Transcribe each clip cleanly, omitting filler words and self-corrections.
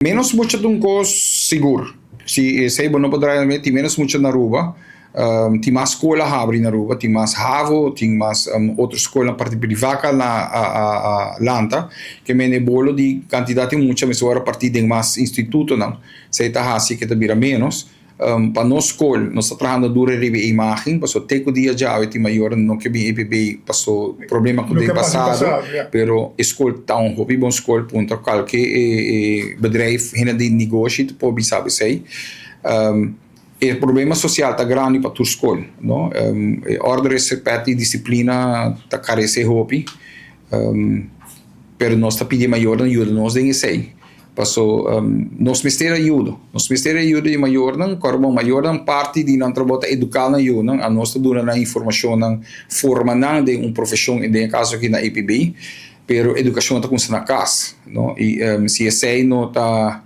Menos mucha ta un kos sigur. Si esei bo no por draai na tin menos mucha na Aruba. Tin mas skol a habri na Aruba, tin mas havo, tin mas otro skolnan parti privá ka na a lanta. Ke men e bolo di kantidat di mucha mester wòrdu partí den mas institutonan. Esei ta hasi ke ta bira menos. Pa nos skol nos ta trahando duro riba e imagen pasobra te ku dia djawe tin mayornan no ke bin EPB paso problema ku den pasado pero e skol ta un hopi bon skol puntra kualke bedrijf hende di negoshi ta por bisa esei. E problema sosial ta grandi pa tur skol no e orde respet i disiplina ta karese hopi pero nos ta pidi e mayornan yuda nos den esei. Paso nos mester ayudo. Nos mester ayudo di mayornan. Kòrda bon, mayornan parti di nan trabou ta eduká nan yunan. Anos ta duna nan informashonnan, forma nan den un profeshon, den e kaso aki na EPB. Pero edukashon ta kuminsá na kas, no? I si esei no ta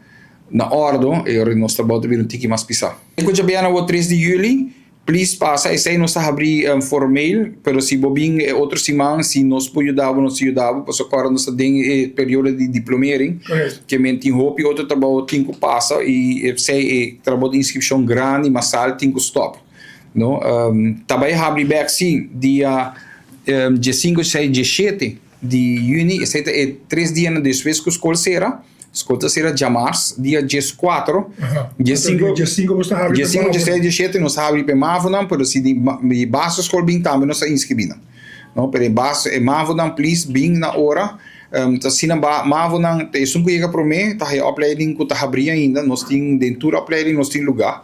na òrdu, e ora nos trabou ta bira un tiki mas pisá. Ku djabièrnè awor 3 di yüli, Please pasa esey nos ta habri formeel pero si bo bin e otro siman si nos por yuda bo nos ta yuda bo pasobra ora nos ta den e periodo di diplomering ke men tin hopi otro trabou tin ku pasa i esey e trabou di inskripshon grandi masal tin ku stop no ta bai habri bek si dia diesinku dieseis diesshete di yüni esei ta e tres dianan despues ku skol sera, skol ta sera djamars dia 14, 15, 15, 16, 17 nos ta habri pa e mavonan pero si di di basisskol bin tambe nos ta inskribí nan no pero e bas e mavonan please bin na ora ta asina mavonan ta esun ku yega promé ta haya opleiding ku ta habrí ainda nos tin den tur opleiding nos tin lugá.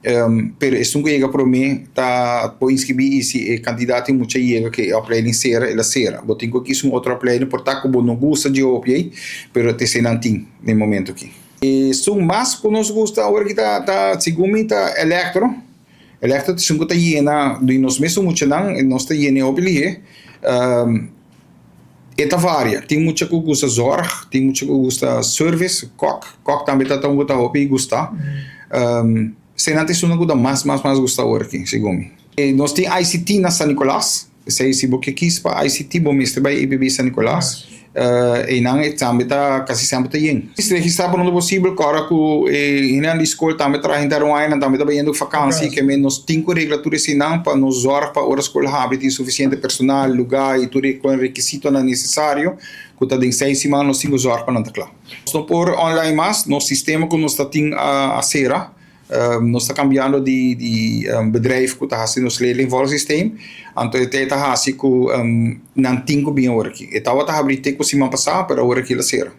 Pero esun ku yega promé ta por inskribí i si e kandidat tin mucha yega ke e opleiding sera, el a sera. Bo tin ku kis un otro opleiding por ta ku bo no gusta dje hopi ei, pero ta esei nan tin den momento aki. Esun mas ku nos gusta awor aki ta ta segun mi ta elektro. Elektro ta esun ku ta yena di nos mesun muchanan, nos ta yena e hopi lihé. E ta varia, tin mucha ku gusta zorg, tin mucha ku gusta service, kok, kok tambe ta un ku ta hopi gusta. Eseinan ta esunnan ku ta mas mas mas gusta awor aki, segun mi. Nos tin ICT na San Nicolas, esei si bo ke kis pa ICT bo mester bai EPB San Nicolas. Einan e tambe ta kasi semper ta yen. Registrá por pronto posibel, kòrda ku e hendenan di skol tambe traha henter un aña, nan tambe ta bayendo fakansi, ke men nos tin ku regla tur eseinan pa nos zòrg pa ora skol habri tin sufisiente personal, lugá i tur e rekisitonan nesesario ku ta den seis siman nos tin ku zòrg pa nan ta kla. Nos no por online mas, nos sistema ku nos ta tin a sera. Nos ta cambiando di di bedrijf cu ta haci nos leerlingvolgsysteem. Anto e ta haci cu nan tin cu bin awor aki. E tabata habri te cu siman pasa, pero awor aki el a cera.